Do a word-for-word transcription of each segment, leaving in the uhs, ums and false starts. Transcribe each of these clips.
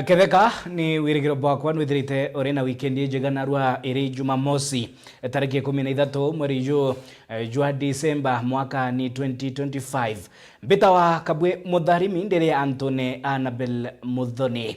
Ketheka, ni wirigiro bwakwa nwithirite uri na wikendi injega narua iri Jumamosi, tariki ikumi na ithatu mweri ju, eh, jwa Disemba mwaka ni twenty twenty-five. Mbitawa Kabwe Mutharimi, ndiri antune Annabel Muthoni.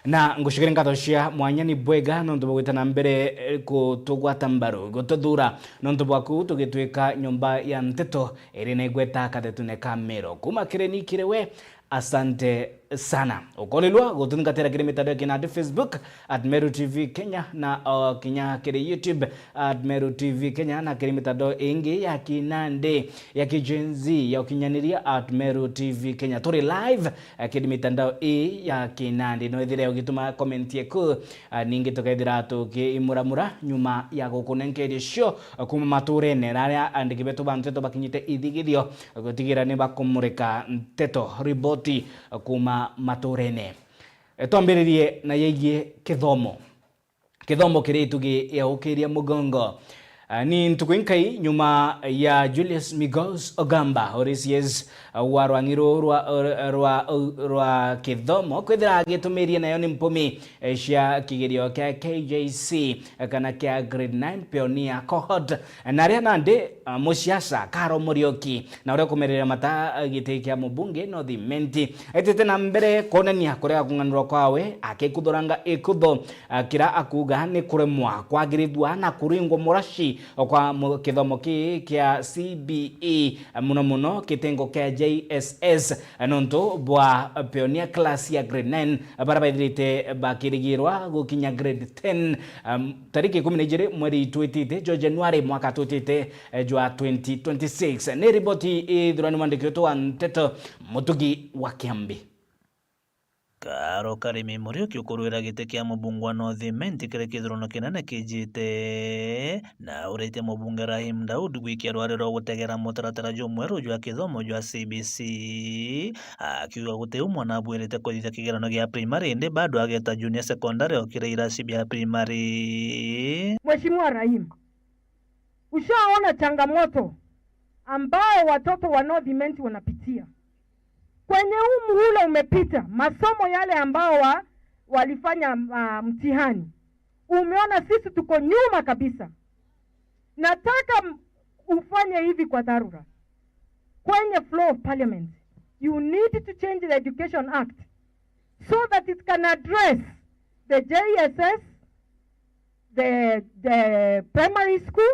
Na ngucukire ngatho cia mwanya ni bwega nontu bwa gwita na mbere, eh, kutugwata mbaru, gututhura nontu bwaku tugitwika nyomba ya nteto iri na igweta kathetune ka Meru. Kuma kiri ni kiri we, asante sana. Ukorirua gututhingatira kiri mitandao ya kinandi, Facebook at Meru T V Kenya, na o kinya kiri YouTube at Meru T V Kenya, na kiri mitandao ingi ya kinandi ya ki Gen Z ya ukinyaniria at Meru T V Kenya. Turi live, eh, kiri mitandao ii ya kinandi. No ithire ugituma comment yeku, ah, ningi tukethira tukiimuramura nyuma ya gukunenkeria cio, eh, kuma maturene, na aria andiki betu ba nteto bakinyite ithigithio, eh, gutigira ni bakumurika nteto, riboti, eh, kuma maturene. Eh, twambiririe na yegie kithomo. Kithomo kiri itugi ya ukiria mugongo. Ah, ni ntuku inkai nyuma ya Julius Migos Ogamba, ori C S wa rwang'i ruu rwa, rwa, rwa kithomo, kwithira agitumirie nayo ni mpumi, eh, cia kigerio kia K J C, eh, kana kia grade nine pioneer cohort. Na aria nandi, ah, musiasa Karo Murioki, na uria ukumerera mata, ah, giti kia mubunge North Imenti, aitite na mbere kwonania kuria kung'anirwa kwawe, akikuthuranga ikutho, ah, kira akuuga ni kuremwa kwagirithua na kuringwa muraci kwa mu-, kithomo kii kia C B E, muno muno kitengo kia J S S, nontu bwa pioneer class ya grade nine, baria baithirite bakirigirwa gukinya grade ten, um, tariki ikumi na ijiri mweri twitite jwa Januari mwaka twitite, eh, jwa twenty twenty-six. Ni riboti ithurani mwandiki wetu wa nteto Mutugi wa Kiambi. Karo Karimi Muriuki ukurwira giti kia mubunge wa North Imenti kiri kithurano kinene kijite, na uritie mubunge Rahim Daud gwikia rwari rwa gutegera mutaratara jumweru jwa kithomo jwa C B C, akiuga guti u mwana abuirite kuthithia kigerano gia primary, indi bado ageta junior secondary o kiri iraci bia primary. Mheshimiwa Rahim, ushaona changamoto ambayo watoto wa North Imenti wanapitia? Kwenye huu muhula umepita, masomo yale ambao wa-, walifanya, ah, mtihani, umeona sisi tuko nyuma kabisa. Nataka m-, ufanye hivi kwa dharura. Kwenye floor of parliament, you need to change the Education Act so that it can address the J S S, the, the primary school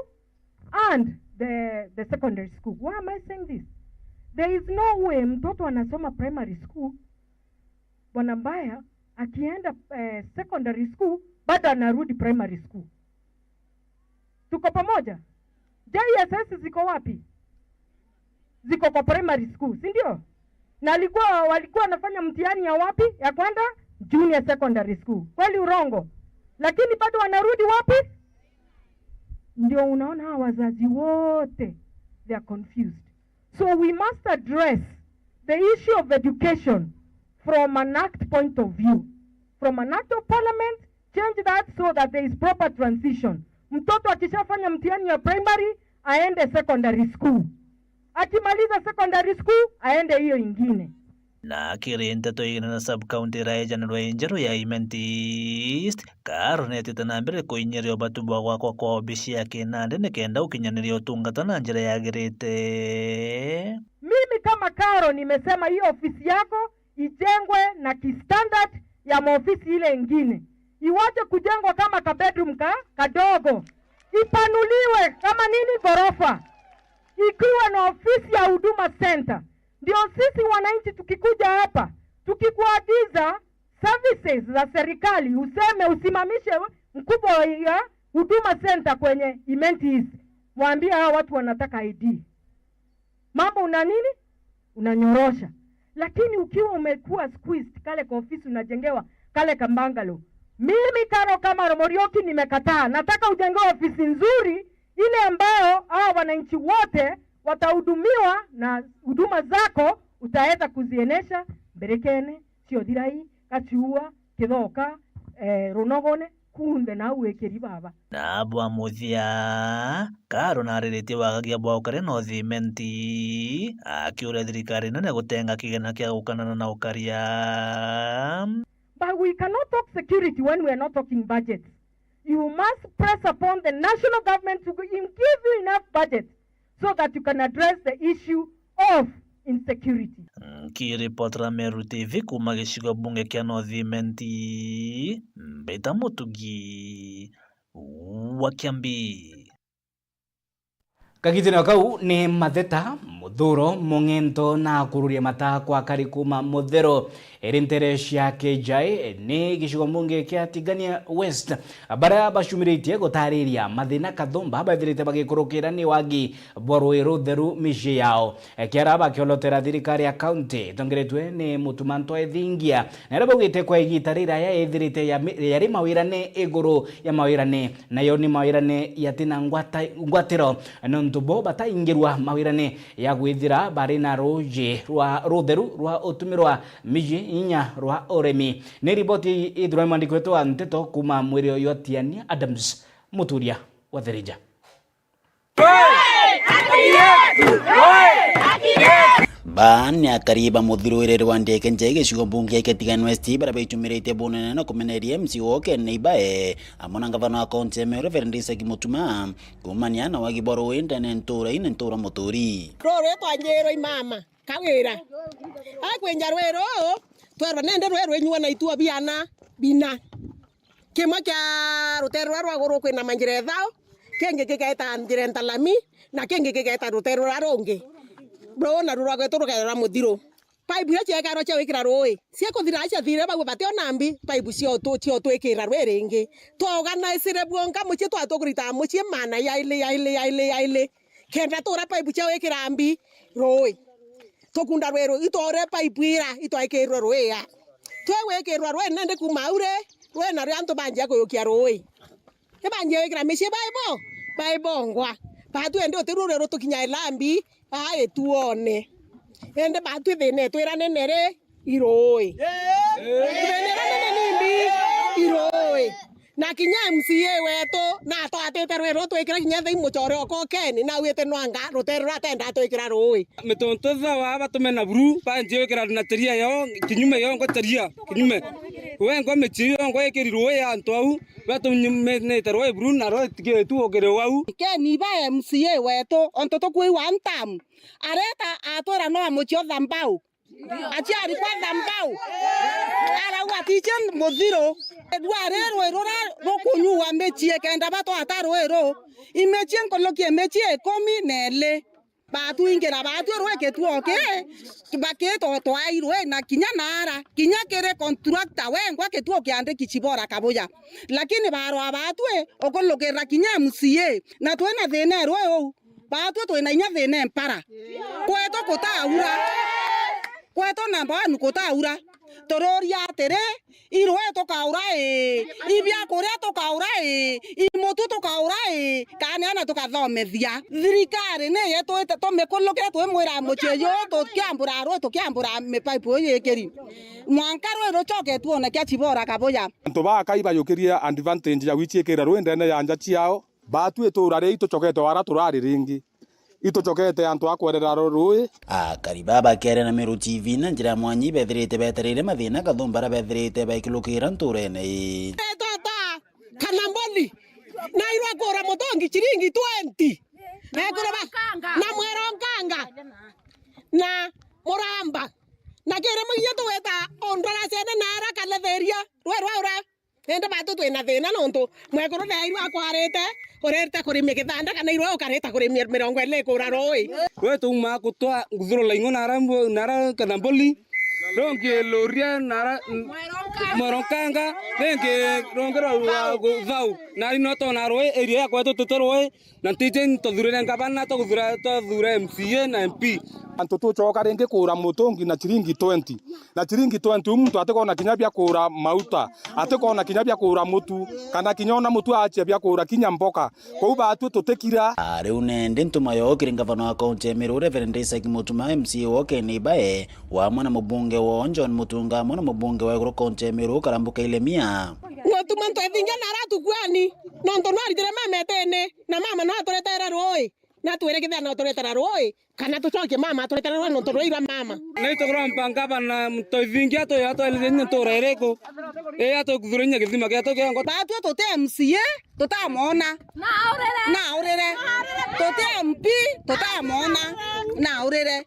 and the, the secondary school. Why am I saying this? There is no way mtoto anasoma primary school, Bwana Mbaya, akienda, eh, secondary school, bado anarudi primary school. Tuko pamoja? J S S ziko wapi? Ziko kwa primary school, si ndio? Na alikuwa, walikuwa wanafanya mtihani ya wapi? Ya kwenda junior secondary school. Kweli urongo? Lakini bado wanarudi wapi? Ndio unaona hawa wazazi wote, they are confused. So we must address the issue of education from an act point of view. From an act of parliament, change that so that there is proper transition. Mtoto akishafanya mtihani ya primary, aende secondary school. Akimaliza secondary school, aende hiyo ingine. Na kiri nteto igana na sub-county iraijanirwe injeru ya Imenti East, Karo netite na mbere kuinyiria ubatu bwa gwakwa kwa obici ya kinandi nikenda gukinyaniria utungata na njira yagirite. Mimi kama Karo nimesema hiyo ofisi yako ijengwe na kistandard ya maofisi ile ingine. Iwache kujengwa kama ka bedroom ka, kadogo. Ipanuliwe kama nini, ghorofa. Ikiwa na ofisi ya Huduma Center. Ndio sisi wananchi tukikuja hapa, tukikuagiza services za serikali, useme usimamishe mkubwa ya Huduma Center kwenye Imenti East. Mwambie hawa watu wanataka I D. Mambo una nini? Unanyorosha. Lakini ukiwa umekuwa squeezed, kale ka ofisi unajengewa, kale ka bungalow. Mimi Karo kama Murioki nimekataa. Nataka ujengewe ofisi nzuri, ile ambayo hawa wananchi wote watahudumiwa na huduma zako utaweza kuzienesha Mberekene, Ciothirai, Gaciua, Kithoka, eh, Runogone, kunthe nau wikiri baba. Na bwa muthia, Karo nariritie wagagia bwa ukaria North Imenti, akiuria thirikari nene gutenga kigina kia gukanana na ukaria. But we cannot talk security when we are not talking budgets. You must press upon the national government to give you enough budget so that you can address the issue of insecurity. Nkiripotera Meru T V kuuma gicigo bunge kia North Imenti, Mbita Mutugi wa Kiambi. Kagitene kau ni matheta, muthuro, mung'ento na kururia mata kwa kari kuuma muthero iri ntere cia Kijai ni gicigo mbunge kia Tigania West, baria bacumiritie gutariria mathina kathumba bethirite bagikurukira ni wagi bwa rui rutheru micii yao. Kiara bakiolotera thirikari ya kaunti itongeretwe ni Mutuma Ntwethingia, na aria baugite kwa igita riraya ithirite yami-, yari mawirane iguru ya mawirane, nayo ni mawirane yatina ngwata-, ngwatiro, nontu bo bataingirwa mawirane ya gwithira bari na ruuji rwa rutheru rwa utumirwa miji inya rwa urimi. Ni riboti ithirwa imwandikitwe wa nteto kuuma mwiri uyu wa Tiania Adams Muturia wa Therija. Ba ni akari ba muthirwiriri wa Ndeke Njai gicigo mbunge kia Tigania West, baria baichumiritie bunene na kumeneria M C A wao Ken Ibae, amwe na ngavana wa kaunti ya Meru Reverend Isaac Mutuma, kuumania na wagi bwa rui ndene ntura ii na ntura Muturi. Ruu rwitwa Njirwa i mama Kawira. Akwinja rui ruu, twerwa nende rui rwinyua na ituo biana bina. Kimwe kia rutere ruria rwa iguru kwina manjira ethao, kingi gigeta njira ntalami, na kingi gigeta rutere ruria rungi. Ruu naru rwa gwetu rukeera muthiru. Paipu iria ciekarwa cia gwikira rui, ciakuthira ciathire, bau bationa mbi, paipu ciotu-, ciotwikira rui ringi. Twaorganisire bwonka mucii, twatukurita mucii maana yaili, yaili, yaili, yaili. Kenda tuura paipu cia gwikira mbi rui. Tukunda rui ruu, itwore paipu ira itwaikirwe rui ya. Twigwikirwa rui nende kuuma au ri, rui nario antu banjia kuyukia rui. Ibanjia gwikira micii baibo, baibongwa. Batu indi uti ruu ruu rutukinya ilambi, aa ituone. Indi batu thina itwira nene ri, i rui. Thina ira nene nimbi? I rui. Na kinya M C A wetu natwatite rui ruu twikira kinya thei mucore okokeni, na wite nwanga rutere ruria atenda twikira rui. Mituntu thawa batume na buru, banjie gwikira na teria yo, kinyume yo, ngo teria, kinyume. We ngo micii yo, ngo ikiri rui ya antu au, batuminite rui buru, na rui tigitu ukiri wau. Keni ba M C A wetu, ontu tukwigua ntamu, areta atwira no amucio thambau. Aciari kwa thambau. Arauga tiche muthiru. Edua ri rui ruria rukunyua micii kenda batwata rui ru. Imicii nkuruki imicii ikumi na ili. Batwingira batwi rui kituo ki, bakitotwairwe na kinya naara, kinya kiri contractor wengwa kituo kiandiki Chibora Kabuya. Lakini barwa batwi ukurukirira kinya M C A, na twina thina rui uu. Batwi twina inya thina mpara. Kwetu kutaura. Kwetu namba one kutaura. Tururia atiri, i rui tukaura ii, i biakuria tukaura ii, i mutu tukaura ii, kana ana tukathomethia. Thirikari ni yetwite tumikurukire twimwira mucii juu tukiambura rui, tukiambura mipaipu ii yikiri. Mwanka rui rucoke tuone kia Chibora Kabuya. Antu ba Akai bayukirie advantage ya gwichiikira rui ndene ya nja ciao. Batwi itura ria itucokete wara turari ringi. Itucokete antu a kwerera ru-, rui. Akari baa bakiaria na Meru T V na njira ya mwanyi bethirite betereire mathina kathumba aria bethirite baikilukira nturene ii. Etata kana mboni, nairwa kura mutongi chiringi twenty. Ekuru ba-, na mwero nkanga. Na muramba. Na kiri muginya tugweta undoracene na ara kanetheria. Rwe rwa ura. Indi batu twina thina nontu mwekuru thairwa akwarite, urerite kurimia githanda kana irwe ukarita kurimia mirongo iri ikura rui. Rui tuumaa kutwa nguthurula ing'o nara mbu-, nara kana mbuli, rungi luria nara, mwero nkanga, ringi rungi rwa, rwa thau. Nari no twona rui area yakwa tututi rui. Na ntiji ntuthurire ngavana, twaguthura, twathura M C A na M P. Antu tucoka ringi kuura mutungi na chiringi twenty. Na chiringi twenty, u muntu atikona kinya bia kuura mauta, atikona kinya bia kuura mutu, kana kinya ona mutu aachia bia kuura kinya mboka. Kwou baatwi tutikira. Ah, riu nende ntuma yo kiri ngavana wa kaunti ya Meru, Reverend Isaac Mutuma, M C A wa Kenibae, wamwe na mubunge wao John Mutunga, amwe na mubunge wa iguru kaunti ya Meru, Karambu Kailemia. Mutuma ntwethingia na aratukuani, nontu nwaritire mametene. Na mama no aturetere rui, Atwire kethira no turetera rui, kana tucokie mama, turetera rui nontu rui rwa mama. Ni tukuromba ngavana Muthoithingia atu atwelithirie ntura iriku? Ii, atukuthurania kithima gietu kia ngo. Batwi tuti M C A, tutamwona. Naurire. Naurire. Tuti M P, tutamwona. Naurire.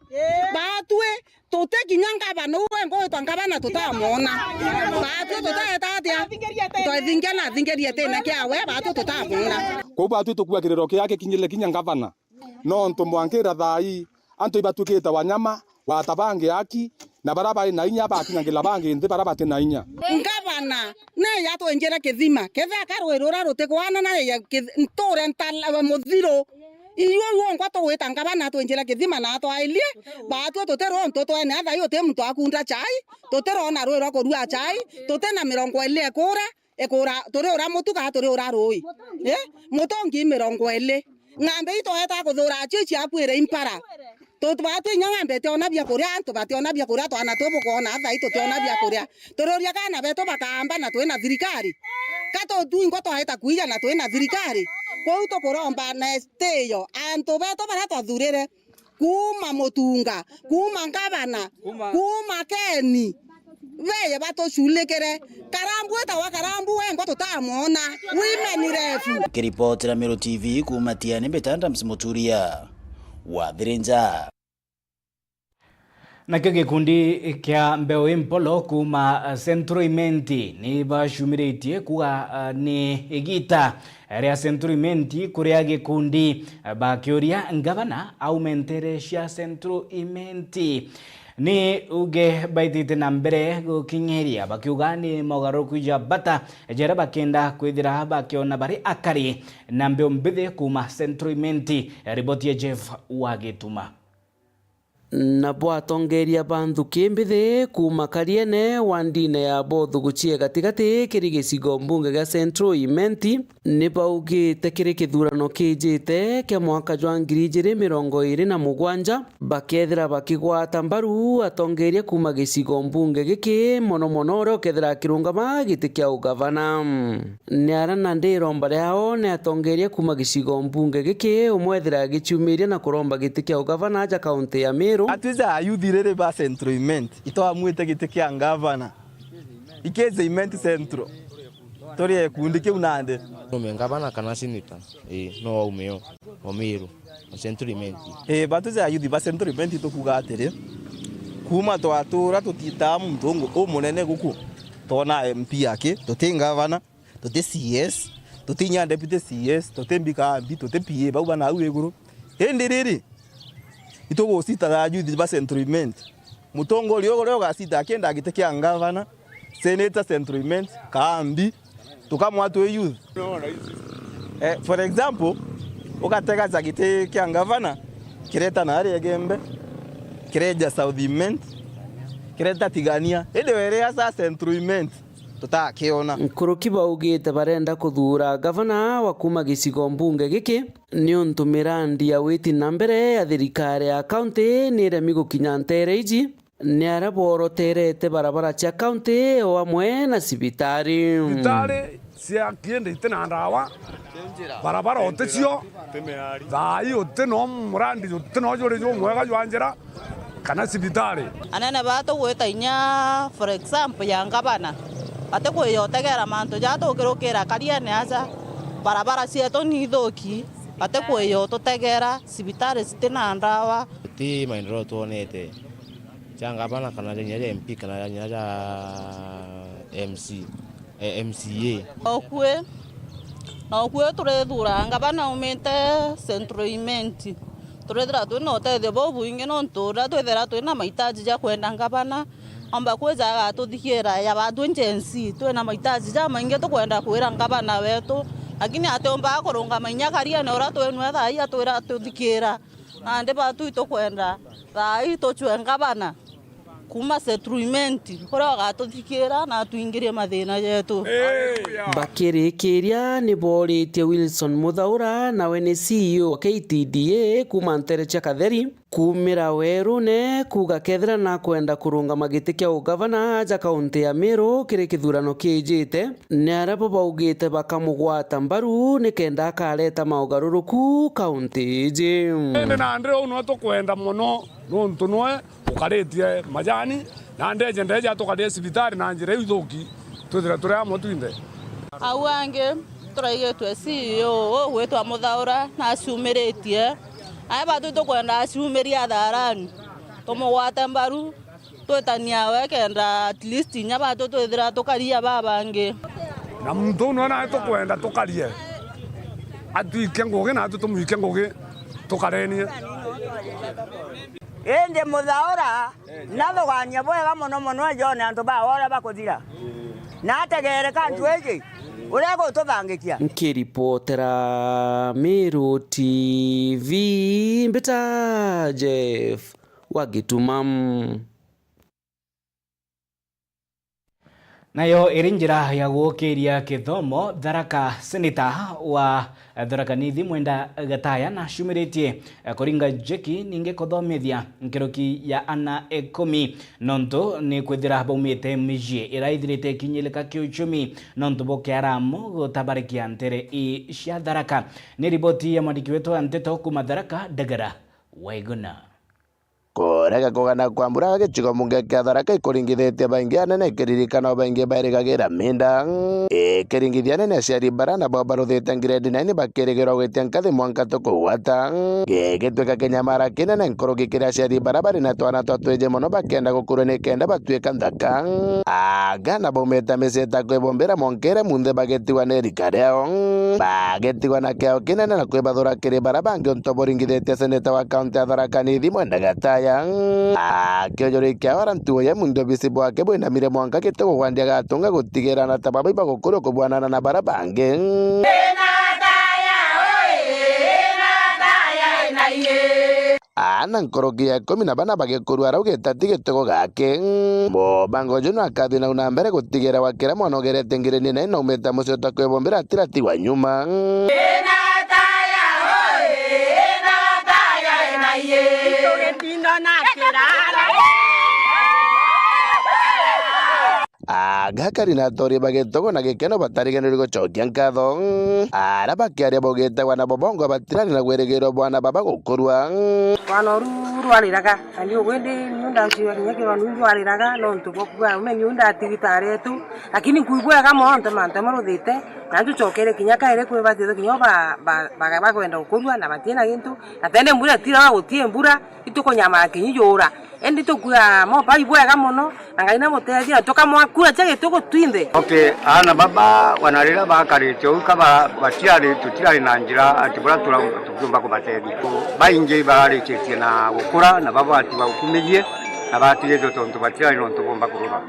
Batwi tuti kinya ngavana uu wengwa witwa ngavana tutamwona. Batwi tutaeta atia? Twethingia na athingirie itine kiawe, batwi tutamwona. Kwou batwi tukua kiriro kiake kinyire kinya ngavana. Nontu mwankira thaa ii, antu ibatuikite wanyama, wata bangi aki, na baria bai na inya bakinyangira bangi nthi baria bati na inya. Ngavana, neya atwinjire kithima, kethira ka rui ruria rutigwana na ya kith-, nture ntala, muthiru. Iu, iu ongwa tugwita ngavana atwinjire kithima na atwairie, batwi tuti runtu twene, athai uti muntu akunda chai, tutirona rui rwa kurua chai, tuti na mirongo ili ekura, ekura, turi ura mutu kana turi ura rui? Eh? Mutungi mirongo ili. Ng'ambe itweta kuthuura acio iciakuire impara. Tu-, batwi inya ng'ambe itiona bia kuria, antu bationa bia kuria, twana tu bukoona, athai tutiona bia kuria. Tururia kana betu bakaamba na twina thirikari? Ka tu-, twingwa twaita kuija na twina thirikari? Kwou tukuromba na estiyo, antu betu baria twathurire, kuuma mutunga, kuuma ngavana, kuuma, kuuma keni, beye batuculikire. Karambu etawa Karambu wengwa tutamwona. Women rep. Kiripotera Meru T V kuuma Tiani, mbita Adams Muturia wa Thirinja. Nakio gikundi kia Mbeu Impolo kuuma, eh, Central Imenti ni bacumiritie kuga, eh, ni igita ria Central Imenti kuria gikundi, eh, bakiuria ngavana aume ntere cia Central Imenti. Ni uge baitite na mbere gukinyiria bakiuga ni mogaruruku ja bata jaria bakenda kwithira bakiona bari akari na mbeu mbithi kuuma Central Imenti. Riboti ya Jeff wa Gituma. Nabo atongeria ba nthuki mbithi kuuma Kariene, wandine ya Bothuguchie gatigati kiri gicigo mbunge gia Central Imenti, ni baugite kiri kithurano kijite kia mwaka jwa ngiri ijiri mirongo iri na mugwanja, bakethira bakigwata mbaru atongeria kuuma gicigo mbunge giki, mono mono uria ukethira akirungama giti kia ugavana. Ni aria nandi iromba riao ni atongeria kuuma gicigo mbunge giki, umwe ethira agiciumiria na kuromba giti kia ugavana aja kaunti ya Meru. Atwija ayuthi riri ba Central Imenti, itwamwite giti kia ngavana. Ikeze Imenti Central. Turi gikundi kiu nandi. Ume ngavana kana senator? Ii, no aume o, o Meru, o Central Imenti. Ii, batwija ayuthi ba Central Imenti tukuga atiri, kuuma twatura tutitaa muntu ungu umunene guku, twona M P aki, tuti ngavana. Tuti C S, tuti inya deputy C S, tuti mbikambi, tuti P A, bau bana au iguru. Indi riri, itugucita thaa youth ba Central Imenti. Mutongoria uria ugacita akienda giti kia ngavana, senator Central Imenti, kambi, tukamwa twi youth. Eh, for example, ugatega ja giti kia ngavana, kireta na aria Igembe, kireja South Imenti, kireta Tigania. Indi werea sa Central Imenti. Tutakiona. Nkuruki baugite barenda kuthuura ngavana wa kuuma gicigo mbunge giki, niuntu mirandi ya witi na mbere ya thirikari ya kaunti niremi gukinya nteere iji, ni aria bworoterete barabara cia kaunti o amwe na cibitari. Cibitari cia kindi iti na ndawa, barabara uticio, thaa ii uti no murandi, uti no juri jumwega jwa njira, kana cibitari. Anene baa tugwita inya, for example, ya ngavana, batikwija utegera mantu jaa tukirukira Kariene aja, barabara cietu ni ithuki, batikwija ututegera, cibitari citi na ndawa. Ti maendeleo twonete ja ngavana kana ja inya ja M P kana ja inya ja M C. eh, M C A. Nokui, nokui turithuraa ngavana aumite Central Imenti. Turithira twina utethio bubwingi nontu riria twithira twina mahitaji ja kwenda ngavana, omba kwija agatuthikiira. Ya batwi Gen Z, twina mahitaji jamaingi tukwenda kwira ngavana wetu, lakini atiumbaga kurungama inya Kariene uria twinwe thaa ii atwira atuthikiira. Nandi batwi tukwenda thaa ii tucwe ngavana kuuma Central Imenti, kuria ugatuthikiira na atwingirie mathina jetu. Bakirikiria ni booritie Wilson Muthaura, nawe ni C E O wa K T D A kuuma ntere cia Katheri, Kuumira werune kuuga kethira nakwenda kurungama giti kia ugavana aja kaunti ya Meru kiri kithurano kiijite, ni aria bo baugite bakamugwata mbaru nikenda akareta maugaruruku kaunti iji. Indi nandi uu nwe tukwenda mono, nuntu nwe ukaritie majani, na ndeje ndeje atukarie cibitari na njira iu ithuki, twithire turi amwe twinthe. Au angi turaigitwe C E O uu gwitwa Muthaura na acumiritie. Aya batu tukwenda aciumirie atharani, tumugwate mbaru, twitania we kenda at least inya batu twithira tukaria babangi. Na muntu uu nwe nawe tukwenda tukarie, atwike ngugi na atu tumwike ngugi, tukarenie. Indi Muthaura nathugania bwega mono mono, ejone antu bawe uria bakuthira, na ategeere kantu iji uria egututhangikia. Nkiripotera Meru T V, mbita Jeff wa Gituma. Nayo iri njira ya gukiria kithomo, Tharaka, seneta wa Tharaka Nithi Mwenda Gataya nacumiritie kuringa jeki ningi kuthomithia nkuruki ya ana ikumi, nontu ni kwithira baumite micii ira ithirite ikinyilika kiuchumi nontu bwa kiaramu gutabarikia ntere ii cia Tharaka. Ni riboti ya mwandiki wetu wa nteto kuuma Tharaka, Ndagara Waiguna. Kurega kugana kwa mbura gicigo mbunge kia Tharaka ikuringithitie baingi anene, ikiririkana o baingi bairigagira minda, ikiringithia anene aciari bara nabo baruthite grade nine bakirigirwa gwitia nkathi mwanka tukugwata. Gigitwika kinyamara kinene nkuruki kiri aciari bara bari na twana twa twiji mono bakenda gukurwa nikenda batwika nthaka. Aga na baumite micii ta kwibumbira monkere munthe bagitigwa ni rika riao, bagitigwa na kiao kinene na kwibathura kiri bara bangi untu buringithitie seneta wa kaunti ya Tharaka Nithi Mwenda Gataya. Akiujurikia ora ntuo ya munthe obisi bwake bwinamire mwanka gitego gwandi agatunga gutigira na ta baba ibagukurwa kubwanana na bara bangi. Ana nkuruki ya ikumi na bana bagikurua arau gitati gitego gake. Mubango uju nwakathi nau na mbere gutigira wa kira mwana ugerete ngireni na inaumite mucii utakwibumbira atiratigwa nyuma. Agakari na atori bagitogo na gikeno batariganirwe gucokia nkatho. Ara bakiaria baugite wana bo bongwa batirari na gwirigirwa bwana baba gukurwa. Rwana uru rwariraga, na ni ugwindi niu ndaciwa kinya kirwa niu rwariraga, nontu bwa kuga ume niu ndatigitare tu, lakini nkuigua wega mono nontu mantu amwe ruthite, na njucokere kinya kairi kwi batithe kinya ba, ba, ba, bakwenda gukurwa na batina gintu, na tene mbura itiraga gutie mbura, itukunyamara kinyijura. Indi tukwia moba ibwega mono, na Ngai namutethia, tukamwakua cha gitugu twinthe. Okay, ana baba wana rira bakarite uu ka ba-, batiari, tutiari na njira ati bura tura-, tukiumba kubatethia. Baingi bararikitie na gukura, na baba ati baukumirie, na batigite tontu batiari nontu bomba kuruga.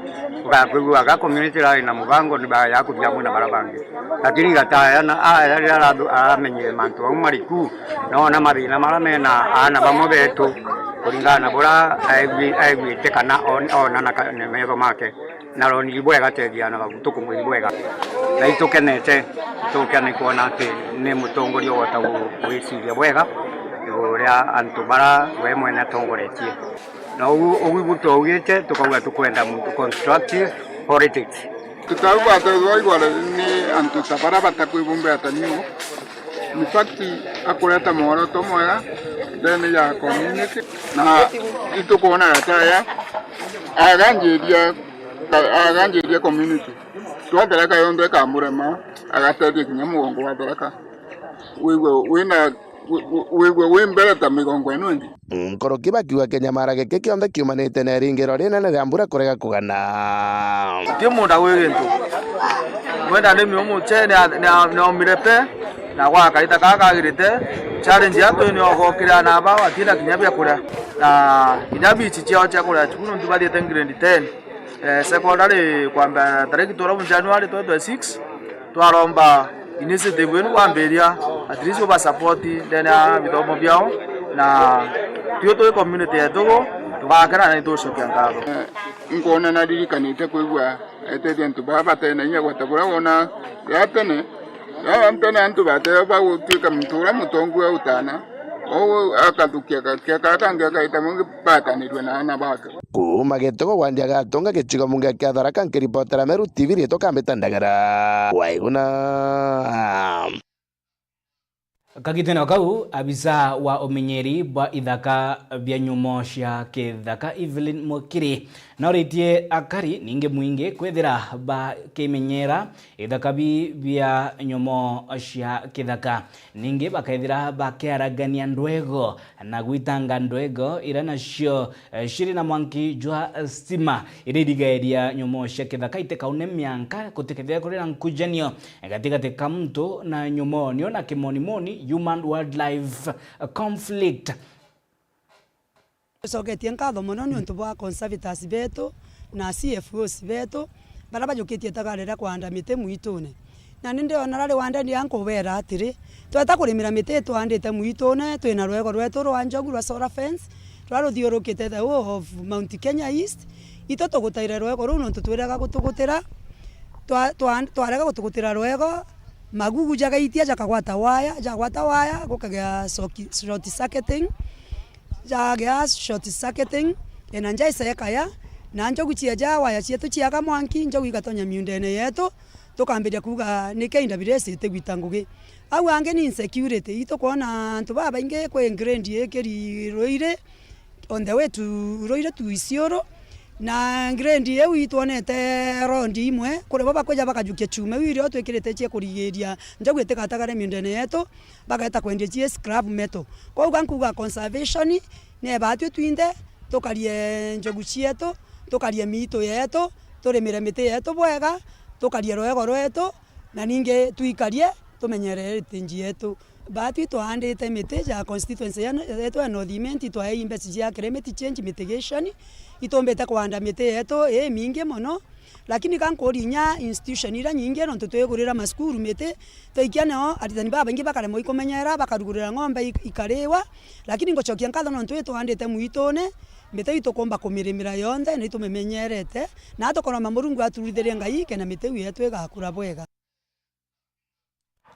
Ugakwigua ga community rari na mubango ni ba ya kuthia amwe na bara bangi. Lakini Gataya na aya rira ara-, aramenyire mantu mau mariku, noona mathina mara mena aana bamwe betu, kuringana na bura aigui-, aiguite kana on-, oona na ka-, na metho make. Na roni bwega tethia na babu tukumwiri bwega. Na itukenete, itukenete kwona ati ni mutongoria ugota gu-, gwiciria bwega iguru ria antu bara we mwene atongoretie. Na uu, uu ibu twaugite, tukauga tukwenda muntu constructive politics. Tutauga twaigua ni antu ta bara batakwibumbira ta niu. In fact, akureta mworoto mwega ndene ya community, na itukwona Gataya aganjiria, aganjiria community. Twa Tharaka yonthe ikamurema, agatethia kinya mugongo wa Tharaka. Wigue wina Wi-, wi-, wigwe wi mbere ta migongo ino ingi. Nkuruki bakiuga kinyamara giki kionthe kiumanite na iringiro rinene ria mbura kurega kugana. Ti munda gwi gintu. Mwenda ni miumu che ni a-, ni a-, ni omire pe, na gwakarita kaa kagirite, challenge yatu ni ogokira na aba, batina kinya bia kuria. Na kinya bichi ciao cia kuria cukuru ntu bathiite grade ten. Eh, secondary kwambia tariki twelve January twenty twenty-six, twaromba initiative inu kwambiria, at least uba support ndene ya bithomo biao, na tui tui community yetu gu, tugakena na nitucokia nkatho. Eh, nkwona naririkanite kwigua etethia antu baa batena inya gwata buria wona ya tene, ya tene antu bateo bagutwika muntu uria mutongu utana, Uu akathukia gakia kara kangi agaita mungi batanirue na aana bake. Kuuma Gitogo gwa Ndiagatunga gicigo mbunge kia Tharaka, nkiripotera Meru T V, riitwa Kambita Ndagara. Waiguna. Kagitene o kau, abisa wa umenyeri bwa ithaka bia nyomo cia kithaka Evelyn Mukiri noritie akari ningi mwingi kwithira bakimenyera ithaka bi bia nyomo cia kithaka. Ningi bakethira bakiaragania ndwego na gwitanga ndwego iria nacio, eh, ciri na mwanki jwa stima, iria irigairia nyomo cia kithaka itikaune mianka, gutikethira kuri na nkujanio gatigati ka muntu na nyomo, nio na kimonimoni human wildlife conflict. Tucoketie nkatho mono niuntu bwa conservators betu na C F Os betu, baria bajukitie itagari ria kwanda miti mwitune. Na ni ndiona rari wandenia nkubeera atiri, tweta kurimira miti itwandite mwitune, twina rwego rwetu rwa njogu rwa solar fence, ruria ruthiurukite the whole of Mount Kenya East. Itu tugutaire rwego ruu niuntu twirega gutugutira, twa-, twa-, twarega gutugutira rwego, magugu jagaitia jakagwata waya, jagwata waya, gukagea soki-, short circuiting. Jagea short circuiting, ena nja icekaya, na njogu cieja waya cietu ciaga mwanki, njogu igatonya miundene yetu, tukambiria kuuga, "Niki I W S itigwita ngugi?" Au angi ni insecurity, itukwona antu babaingi kwi grade ikiri Ruiri, on the way to Ruiri to Isiolo, na grade iu itwonete road imwe, kuri bo bakwija bakajukia chuma iu irio twikirite cia kurigiria njogu itigatagare miundene yetu, bageta kwendia cie scrap metal. Kwou ga nkuuga conservation ni ebatwi twinthe, tukarie njogu cietu, tukarie miitu yetu, turimire miti yetu bwega, tukarie rwego rwetu, na ningi twikarie tumenyere heritage yetu. Batwi twaandite miti ja constituency ya, yetu ya North Imenti, twaei mbeca cia climate change mitigation, itumbite kwanda miti yetu imingi mono, lakini ga nkuuria inya institution iria nyingi, nontu twigurira macukuru miti, twaikia nao aritani babaingi bakaremwa ikumenyera, bakarugurira ng'ombe ik-, ikariwa, lakini ngucokia nkatho nontu itwandite mwitune, miti itukumba kumirimira yonthe, na itumimenyerete, na tukoromba Murungu aturithirie ngai, kenda miti iu yetu igakura bwega.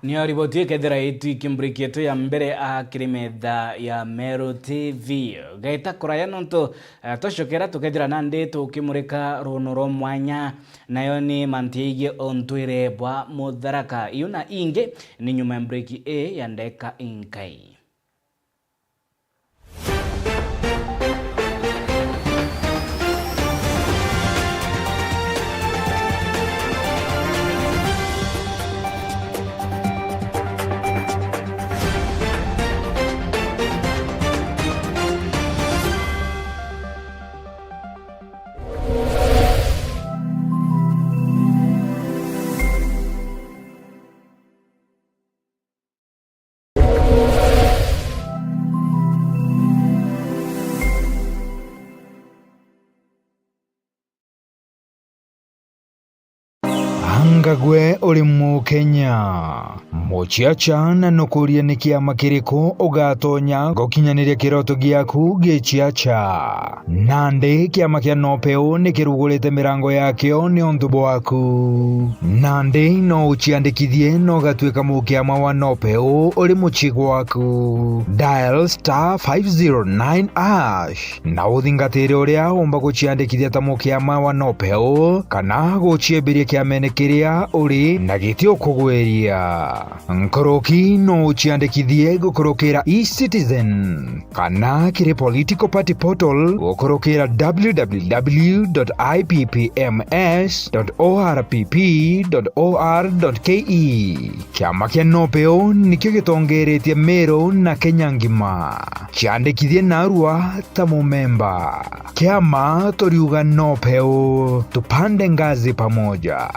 Niyo riboti ikethira itwi kimburi kietu ya mbere a kiri metha ya Meru T V. Gaita kuraya nontu, eh, twacokera tukethira nandi tukimurika ruuno rwa mwanya, nayo ni mantu yaigie untwire bwa Mutharaka. Iu na ingi ni nyuma ya mbureki ii ya ndeka inkai. Anga gwe uri Mukenya? Muciaca na nukuria ni kiama kiriku ugatonya gukinyaniria kiroto giaku giciaca? Nandi kiama kia Nopeu ni kirugurite mirango yakio niuntu bwaku. Nandi no uciandikithie na ugatuika mukiama wa Nopeu uri mucii gwaku. Dial star five zero nine hash na uthingatire uria umba guciandikithia ta mukiama wa Nopeu kana guciembiria kiamene kiria uri na giti ukugwiria. Nkuruki no uciandikithie gukurukira eCitizen kana kiri political party portal gukurukira w w w dot i p p m s dot o r p p dot o r dot k e. Kiama kia Nopeu nikio gitongeretie Meru na Kenya ngima. Ciandikithie narua ta mumemba. Kiama turiuga Nopeu, tupande ngazi pamoja.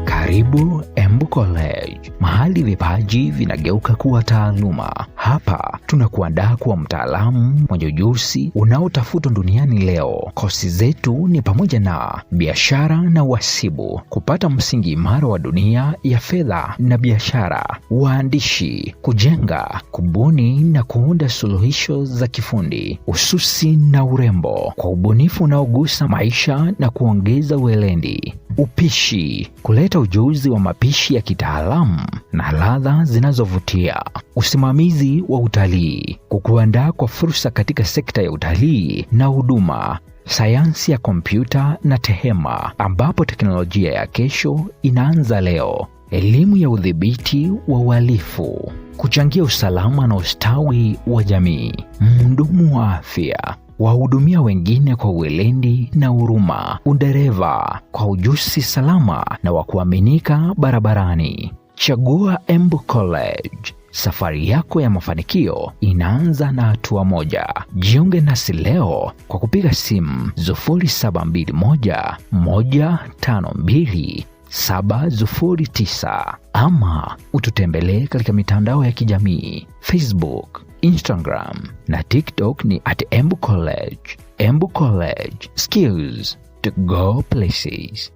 Karibu Embu College, mahali vipaji vinageuka kuwa taaluma. Hapa tunakuandaa kuwa mtaalamu mwenye ujuzi unaotafutwa duniani leo. Kosi zetu ni pamoja na biashara na uhasibu, kupata msingi imara wa dunia ya fedha na biashara, uandishi, kujenga, kubuni na kuunda suluhisho za kifundi, ususi na urembo, kwa ubunifu unaogusa maisha na kuongeza weledi, upishi, kuleta ujuzi wa mapishi ya kitaalamu na ladha zinazovutia, usimamizi wa utalii, kukuandaa kwa fursa katika sekta ya utalii na huduma, sayansi ya kompyuta na tehema, ambapo teknolojia ya kesho inaanza leo, elimu ya udhibiti wa uhalifu, kuchangia usalama na ustawi wa jamii, mhudumu wa afya, wahudumia wengine kwa weledi na huruma, udereva kwa ujuzi salama na wa kuaminika barabarani. Chagua Embu College. Safari yako ya mafanikio inaanza na hatua moja. Jiunge nasi leo kwa kupiga simu sufuri saba mbili moja, moja tano mbili, saba sufuri tisa ama ututembelee katika mitandao ya kijamii, Facebook, Instagram na TikTok ni at Embu College. Embu College, skills to go places.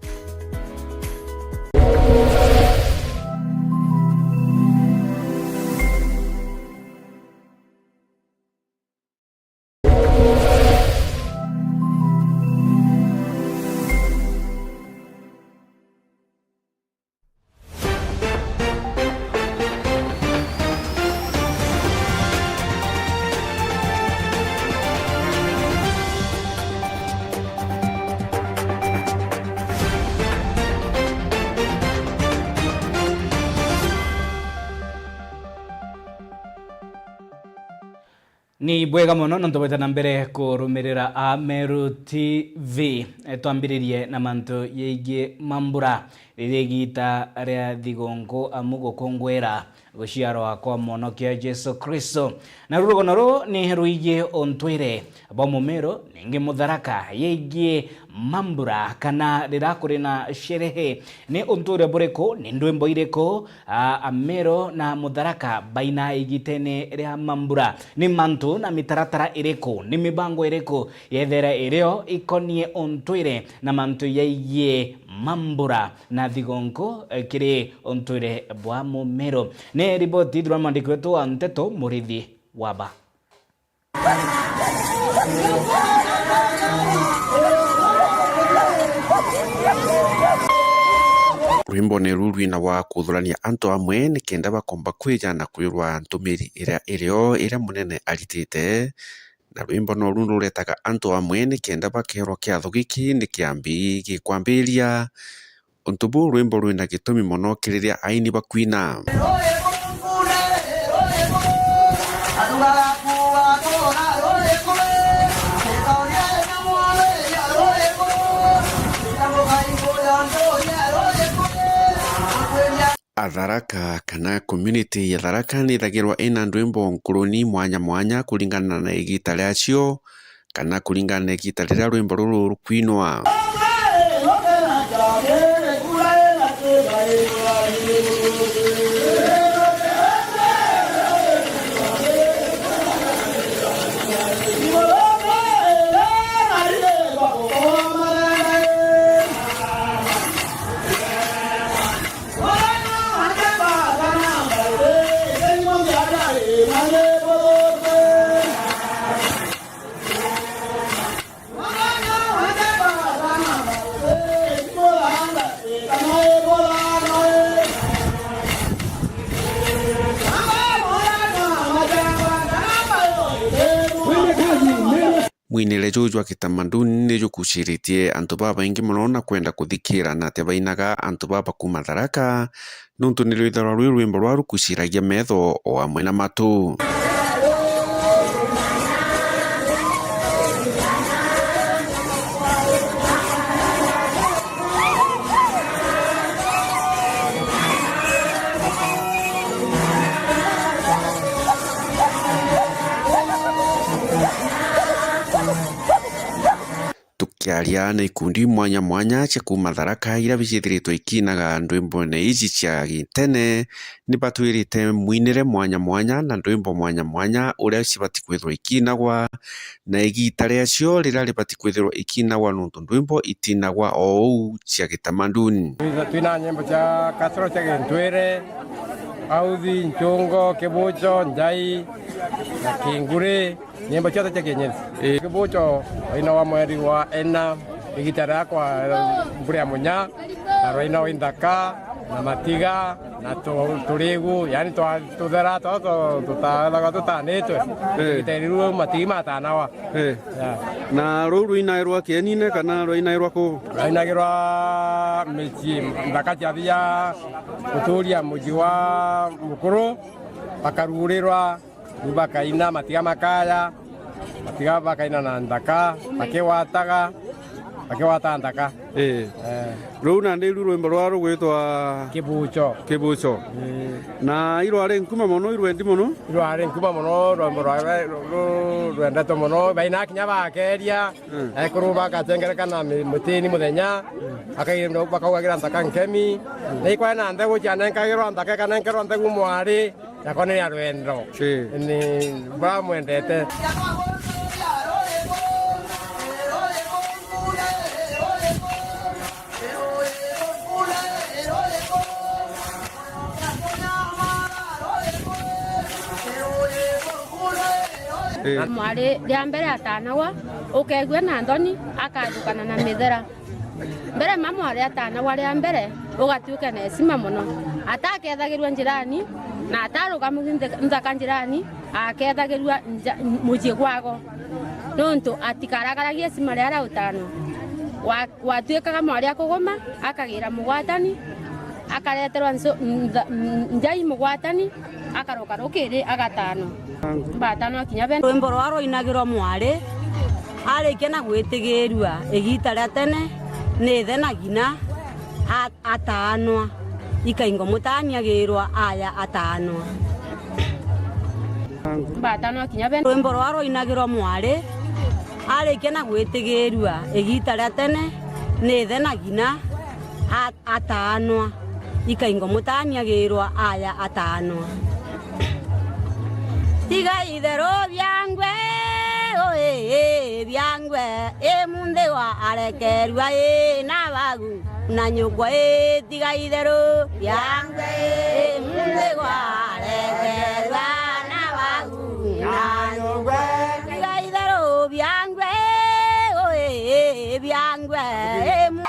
Ni bwega mono nontu bwita na mbere kurumirira Ameru T V. E, twambiririe na mantu yegie mambura, riria igita ria thigunku amu gukungwira guciarwa kwa Mwonokia Jesu Kristo. Naru rugono ruu ni rwigii untwire bwa Mumiru, ningi Mutharaka, yegie mambura kana riria kuri na sherehe. Ni untwire buriku? Ni ndwimbo iriku a, Ameru na Mutharaka baina igitene ria mambura? Ni mantu na mitaratara iriku, ni mibango iriku yethera irio ikonie untwire na mantu yaigie mambura na thigonko, eh, kiri untwire bwa Mumiru? Ni riboti ithirwa mwandiki wetu wa nteto Murithi Waba. Rwimbo ni ru rwinagwa kuthurania antu amwe nikenda bakomba kwija na kwirwa ntumiri iria irio iria munene aritite. Na rwimbo no ru ruretaga antu amwe nikenda bakeerwa kiatho giki ni kiambi gikwambiria. Untu buu rwimbo rwina gitumi mono kiri riria aini bakwina. Atharaka kana community ya Tharaka nithagirwa ina ndwimbo nkuruni mwanya mwanya kuringana na igita riacio, kana kuringana na igita riria rwimbo ruru rukwinwa. Mwinire juu jwa kitamaduni ni jukuciritie antu babaingi mono na kwenda kuthikira na ati bainaga antu baba kuuma Tharaka, nontu ni rwithagirwa rwi rwimbo rwa rukuciragia metho o amwe na matu. Bakiaria na ikundi mwanya mwanya cia kuuma Tharaka iria biciithiritwe ikiinaga ndwimbone iji cia gitene, ni batwirite mwinire mwanya mwanya na ndwimbo mwanya mwanya uria cibati kwithirwa ikiinagwa, na igiita riacio riria ribati kwithirwa ikiinagwa, nontu ndwimbo itiinagwa o uu cia gitamaduni. Twina, twina nyimbo cia kasoro cia gintwire, authi, nchungo, kibucho, njai na kinguri. Nyimbo cionthe cia kienyeji. Ii. Kibucho wainawa mweri wa ina, igita riakwa, eh, mbura ya munya, na rwainawa inthaka, na matiga, na tu-, turigu, yani twa-, tuthera twa-, tu-, tutaethagwa tutanitwe. Ii. Igita riu matigi matanawa. Ii. Yeah. Na ruu rwinairwa kienine kana rwainairwa ku? Rwainagirwa micii nthaka cia thia guturia muji wa mukuru, bakarurirwa. Riu bakaina matiga makaya, matiga bakaina na nthaka, bakigwataga, bakigwata nthaka. Ii. Eh. Ruu nandi iru rwimbo rwa rugwitwa Kibucho. Kibucho. Ii. Na irwari nkuma mono, irwendi mono? Irwari nkuma mono, rwimbo rwa, ru-, ru-, rwendetwe mono. Baina kinya bakeria, mm, ekuru bakacengerekana mi-, mutini muthenya, mm, bakaugagira nthaka nkemi. Mm. Na ikwari na nthegu cianenkagirwa nthaka, ikanenkerwa nthegu mwari. Yakwa ni ya rwendo. Ii. Ni bamwendete. Ii. Na mwari ria mbere atanagwa, ukegua na nthoni, akathukana na mithera. Mbere mama aria atanagwa ria mbere, ugatuika na heshima mono. Atakethagirua njirani, na atarugamu nthe-, nthaka njirani, akethagirua nja-, mucii gwago. Nontu atikarakaragia heshima riria utanwa. Wa-, watuikaga mwari akuguma, akagira mugwatani, akareterwa nso-, ntha-, njai mugwatani, akaroka rukiri agatanwa. Batanwa kinya be. Rwimbo rwa rwainagirwa mwari, arikia na gwitigirua igita ria tene ni ithe na ng'ina a-, atanwa. Ikaingo mutani agirwa aya atanwa. Batanwa kinya be. Rwimbo rwa rwainagirwa mwari, arikia na gwitigirua igita ria tene ni ithe na ng'ina a-, ataanwa. Ikaingo mutani agirwa aya ataanwa. Tiga itheru biangwe, ui, biangwe, i munthi wa arekerua, i na bagu na nyukwa, i tiga itheru biangwe, i munthi wa arekerua, na bagu na nyukwa, tiga itheru biangwe, ui, biangwe, i mu-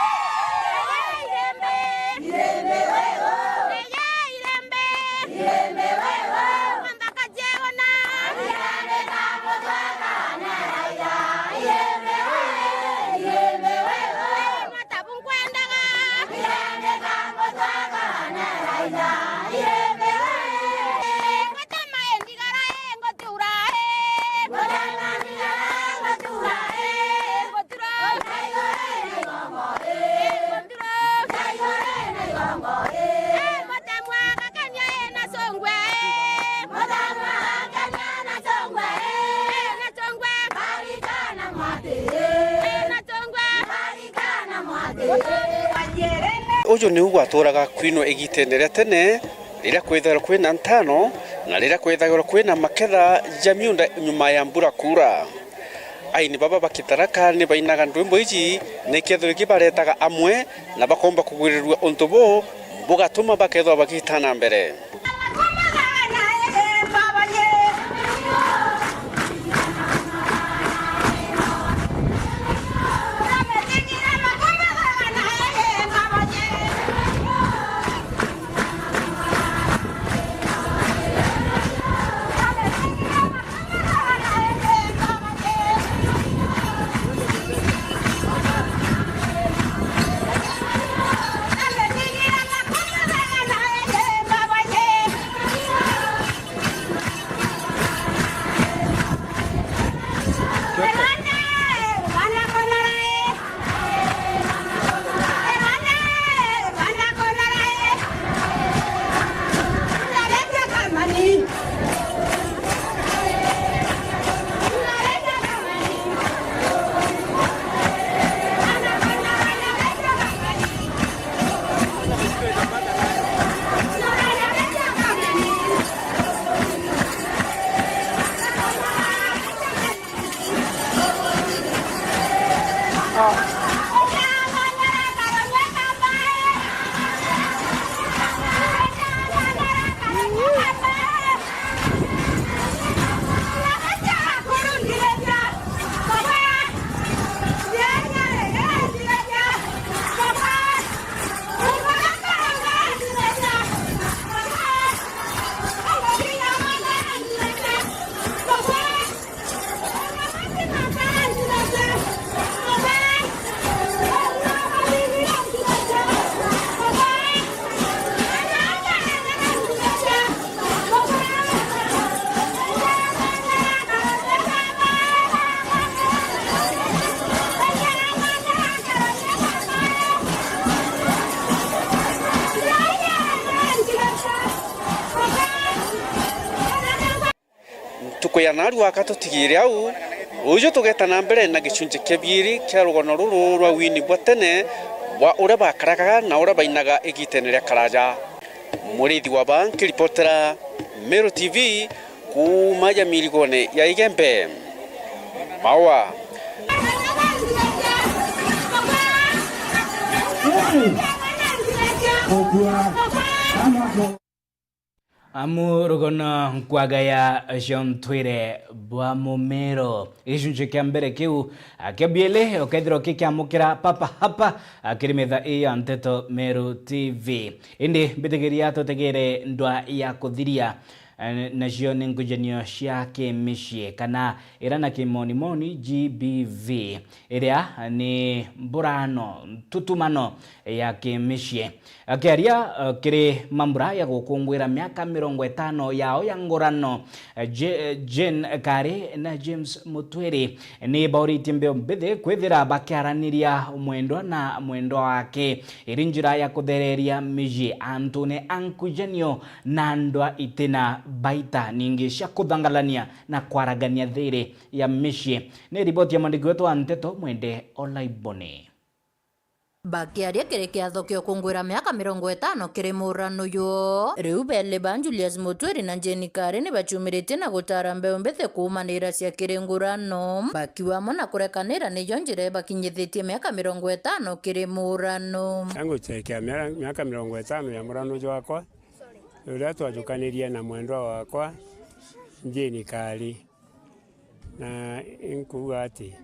Uju niu gwaturaga kwinwa igitene ria tene, riria kwithagirwa kwina ntano, na riria kwithagirwa kwina maketha ja miunda nyuma ya mbura kuura. Aini baba ba Kitharaka ni bainaga ndwimbo iji, nikethirwa iki baretaga amwe na bakomba kugwirirua untu buu bugatuma bakethirwa bagita na mbere. Kwi ya narua aka tutigire au, uju tugeta na mbere na gicunji kia biiri kia rugano ruru rwa wini bwa tene bwa uria bakaragaga na uria bainaga igitene ria karaja. Murithi wa ba nkiripotera Meru T V kuuma ya mirigone ya Igembe. Maua. Amu rugono nkwaga ya ciontwire bwa mumero. Gicunci kia mbere kiu, a, kia bieli ukethirwa kikiamukira papa hapa, a, kiri metha ii ya Nteto Meru T V. Indi mbitigiria tutegere ndwa ya kuthiria, a, nacio ni nkujanio cia kimicii kana ira na kimonimoni G B V, iria ni mburano, ntutumano ya kimicii. Akiaria, eh, kiri mambura ya gukunguira miaka mirongo itano yao ya ngurano, eh, Je-, eh, Jane Kari na James Mutwiri ni bauritie mbeu mbithi kwithira bakiaraniria mwendwa na mwendwa wake iri njira ya kuthereria miji antune a nkujanio na ndwa itina baita ningi cia kuthangalania na kwaragania thiiri ya micii. Ni riboti ya mwandiki wetu wa nteto Mwende Olaiboni. Bakiaria kiri kiatho kia ukungwira miaka mirongo itano kiri murano uyu, riu beli ba Julius Mutwiri na Jane Kari ni bachumiritie na gutara mbeu mbithi kuumanira cia kiri ngurano, bakiuga amwe na kurekanira niyo njira ibakinyithitie miaka mirongo itano kiri murano. Anguchekea mia-, miaka mirongo itano ya murano jwakwa, uria twajukanirie na mwendwa wakwa, Jane Kari. Na inkuuga ati,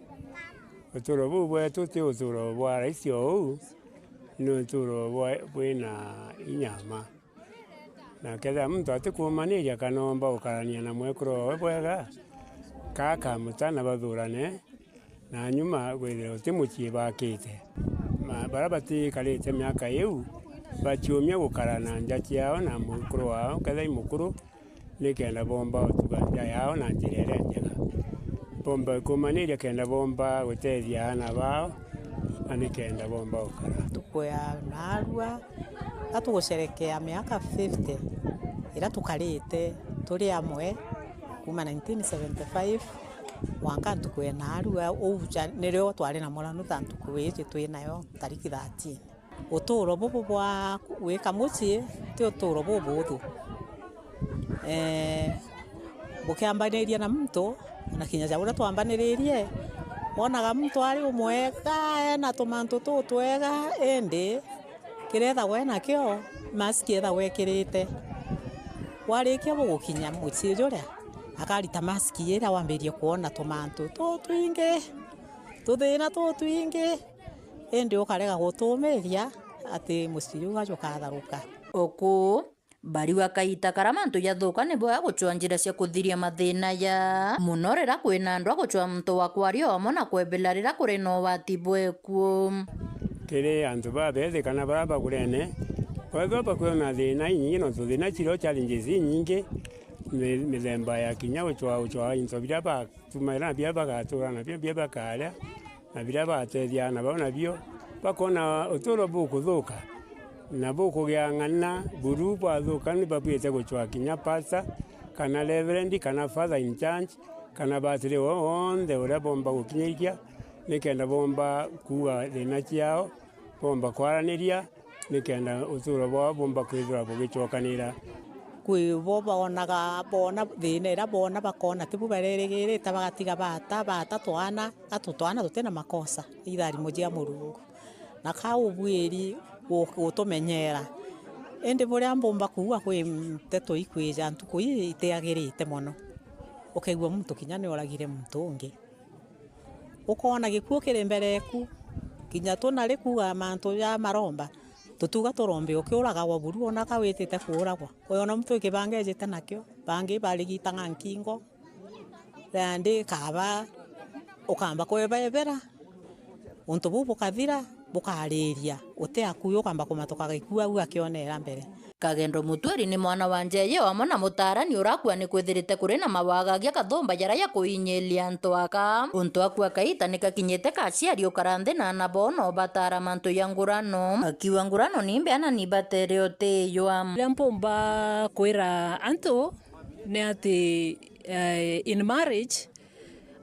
uturo buu bwetu ti uturo bwa raisi o uu, ni uturo bwa, bwina inya mma. Na kethira muntu atikuumaniria kana oomba gukarania na mwekuru owe bwega, kaa kamuta na bathurane, na nyuma withire uti mucii baakite. Ma-, baria batikarite miaka iu, baciumia gukara na nja ciao na mwekuru wao, kethira i mukuru, nikenda boomba utuga nja yao na njira iria njega. Boomba kumaniria kenda boomba gutethia aana bao, na nikenda boomba gukara. Ntuku ya naarua, ga tugusherekea miaka fifty iria tukarite turi amwe kuuma nineteen seventy-five mwanka ntuku ya naarua, uu ja, nirio twari na murano ta ntuku iji twi nayo tariki thirteen. Uturo bubu bwa gwika mucii ti uturo bubuthu. Ee, bukiambaniria na muntu, na kinya ja uria twambaniririe, wonaga muntu ari umwega, ena tumantu tutwega, indi kiria ethagwa enakio, mask ethagwa ekirite. Warikia bugukinya mucii juria, akarita mask iria wambirie kwona tumantu tutwingi, tuthina tutwingi. Indi ukarega gutumiria ati mucii juu jukatharuka. Uku, bariuga kaita karia mantu jathuka ni bwega gucwa njira cia kuthiria mathina ja. Muno riria kwina andu a gucwa muntu wa kwaria o amwe na kwebela riria kuri na ugwati bwekuu. Kiri antu babethi kana baria bagurene, kwethirwa bakwona thina inyingi, nontu thina cirio challenges inyingi, mi-, mithemba ya kinya gucwa, gucwa into biria ba tumaira na biria bagatura nabio, biria bakaria, na biria batethiaga nabo nabio, bakona uturo bukuthuka, na bukugia ng'ana, buru bwathuka ni babwite gucwa kinya pastor, kana reverend, kana father in charge, kana batiri wonthe uria bomba gukinyirikia, nikenda bomba kuuga thina ciao, bomba kwaraniria, nikenda uturo bwao bumba kwithirwa bugicokanira. Kwi bo boonaga, boona thina iria boona bakoona tibu barerigirite, bagatiga baata, baata twana, atu twana tutina makosa, itharimo cia Murungu. Na ka ubwiri gu-, gutumenyera. Indi buria mbumba kuuga kwi nteto ikwija ntuku ii itiagirite mono. Ukaigua muntu kinya nioragire muntu ungi. Ukoona gikuu kiri mbere eku, kinya tu nari kuuga mantu ja maromba, tutiuga turombe ukiuragagwa buru ona ka witite kuuragwa. Uyona muntu ikibanga ejite nakio, bangi barigitanga nkingo, nandi kaba ukamba kwebebera, untu buu bukathira, bukariria, uti akui ukamba kumatuka gikuu au akionera mbere. Kagendo Mutwiri ni mwana wa Njeye o amwe na Mutarani urakua ni kwithirite kuri na mawagagia kathumba jaria ja kuinyiria antu aka. Untu akua kaita ni kakinyite kaciari ukara nthi na ana bao no batara mantu ja ngurano. Akiuga ngurano ni mbeana ni batere utijwa. Uria mpumba kwira antu ni ati Eh, in marriage,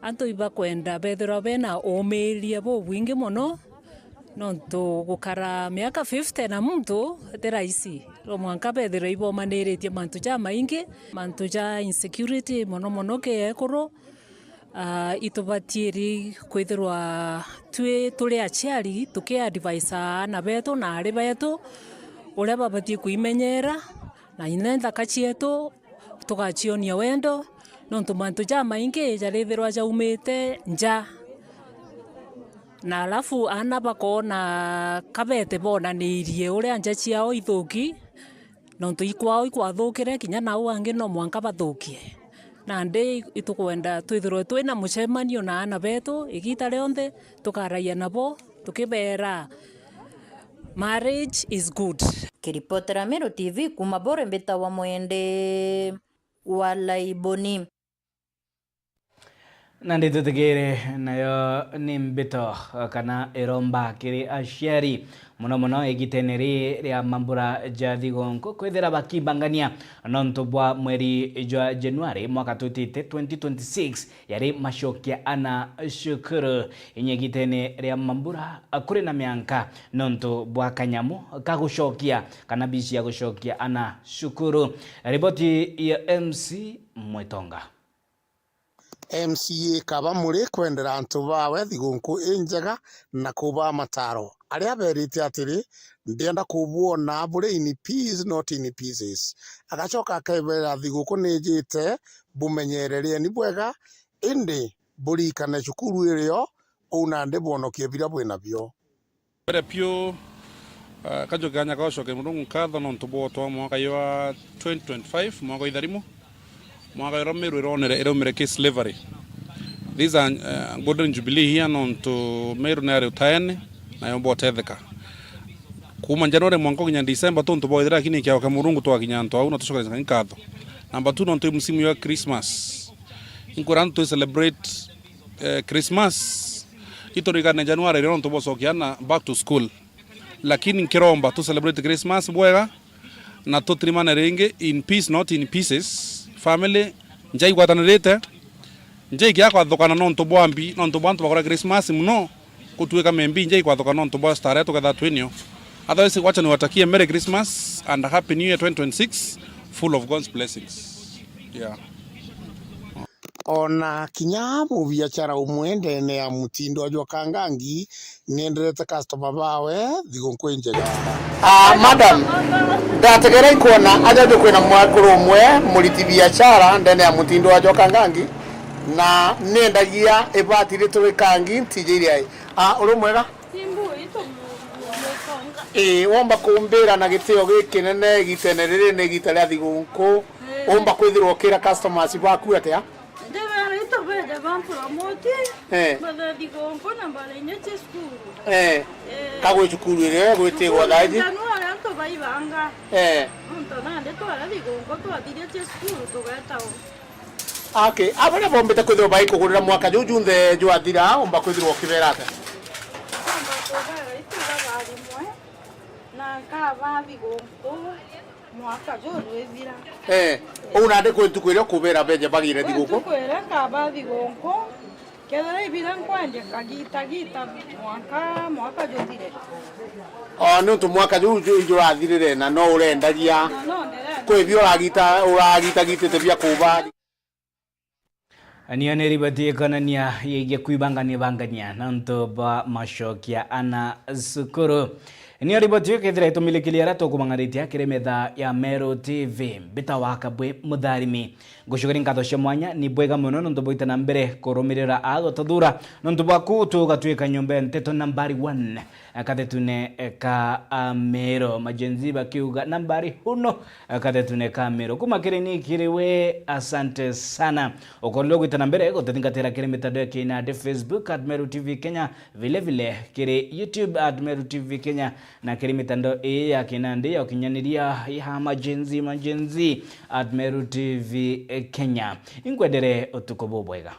antu ibakwenda bethirwa bena uumiiria bubwingi mono, nontu gukara miaka fifty na muntu ti raisi. No mwanka bethirwe ibomaniritie mantu jamaingi, mantu ja insecurity, mono mono ki ekuru. Ah, itubatiiri kwithirwa twi turi aciari tuki advise aana betu na aari betu uria babatie kwimenyera, na inya nthaka cietu tugacionia wendo, nontu mantu jamaingi jarithirwa jaumite nja, na alafu aana bakoona kabete bonaniirie uria nja ciao ithuki, nontu ikwao ikwathukire, kinya nau angi no mwanka bathukie. Nandi itukwenda twithirwe twina mucemanio na aana betu igiita rionthe, tukaragia nabo tukibeera, "Marriage is good." Kiripotera Meru T V kuuma Bore, mbitawa Mwende wa Laiboni. Nandi tutigire nayo ni mbito kana iromba kiri aciari, mono mono igitene riri ria mambura ja thigunku, kwithira bakibangania nontu bwa mweri jwa Januari mwaka tutite twenty twenty-six, yari macokia ana cukuru. Inya igitene ria mambura kuri na mianka nontu bwa kanyamu ka gucokia kana bisi ya gucokia ana cukuru. Riboti ya M C Mwitonga. M C A kaba muri kwendera antu bawe thigunku injega na kubaa mataro aria berite atiri, "Ndienda kubwona buri in peace, not in pieces." Agacoka akebera, "Thiguku nijite, bumenyererieni bwega, indi burikane cukuru irio, uu nandi bwonokie biria bwi nabio." Mbere piu, ah, kanjo kanya ka gucokeria Murungu nkatho nontu bwa utwaa mwaka jwa twenty twenty-five, mwaka wa itharimu, mwaka juria Meru iraonere, iraumire ki slavery. This is a, eh, golden jubilee here nontu Meru ni ari utaene na yomba utetheka. Kuuma January mwanka kinya December tuntu bwa ithira, lakini kiao kia Murungu twakinya antu au na tucokeria Ngai nkatho. Number two, nontu i musimu ya Christmas. Inkwira antu twi celebrate eh, Christmas, iturikane January rio nontu bwa gucokia ana back to school. Lakini nkiromba tu celebrate Christmas bwega na tutirimane ringi in peace, not in pieces. Family, nja igwatanirite, nja ikiaga kwathukana nontu bwa mbi, nontu bwa antu bakora Christmas mono, gutuika maybe nja ikwathukana nontu bwa starehe tuketha twinio. Otherwise, wacha niwatakie Merry Christmas and a Happy New Year twenty twenty-six, full of God's blessings. Yeah. Ona kinya mubiachara umwe ndene ya mutindo jwa Kangangi nienderete customer bawe thigunku injega. Ah, madam, ndategera ikwona aja jwa kwina mwekuru umwe muriti biachara ndene ya mutindo jwa Kangangi, na nendagia ibati riturikangi ntije iria. Ah, uri mwega? Simbu itu mu-, mu-, mutonga. Ii, womba kumbira na gitio gikinene igitene riri ni igita ria thigunku, ii, womba kwithirwa ukira customers baku atia? Ndibera ito beje bampura muti, eh, bathe thigunku na barenya cia cukuru. Eh. Eh. Kagwi cukuru iria gwitigwa thaa iji? Januari antu baibanga. Eh. Nontu nandi twara thigunku twathiria cia cukuru tugeta o. Okay, a baria bombite kwithirwa baikugurira mwaka juu junthe jwathira, umba kwithirwa ukibera atia? Nkomba kubera itu baba rimwe, na nkaba thigunku mwaka juu jwithira. Eh, uu nandi kwi ntuku iria ukubera beje bagire thigunku? Kwi ntuku iria nkaba thigunku, kethira ibira nkwendia kagita gita mwanka, mwaka juthire. O, niuntu mwaka juu ju-, jurathirire na no urendagia. Na no ndirenda. Kwi bio uragita, uragitagitite bia kuba. Niyo ni riboti ikonania yegie kwibangania bangania nontu bwa macokia ana cukuru. Niyo riboti iyo kethira itumilikiria aria tukumang'aritie kiri metha ya Meru T V. Mbita wa Kabwe Mutharimi. Ngucokeria nkatho cia mwanya, ni bwega mono nontu bwaita na mbere kurumirira a gututhuura. Nontu bwaku tugatwika nyomba ya nteto nambari one. Kathetune ka Amero. Majenzi bakiuga nambari uno, kathetune ka Amero. Kuma kiri ni kiri we, asante sana. Ukorwo gwita na mbere gututhingatira kiri mitandao ya kinandi, Facebook at Meru T V Kenya, vile vile kiri YouTube at Meru T V Kenya, na kiri mitandao ii ya kinandi ya ukinyaniria ya Majenzi, Majenzi at Meru T V Kenya. Inkwendere utuku bubwega.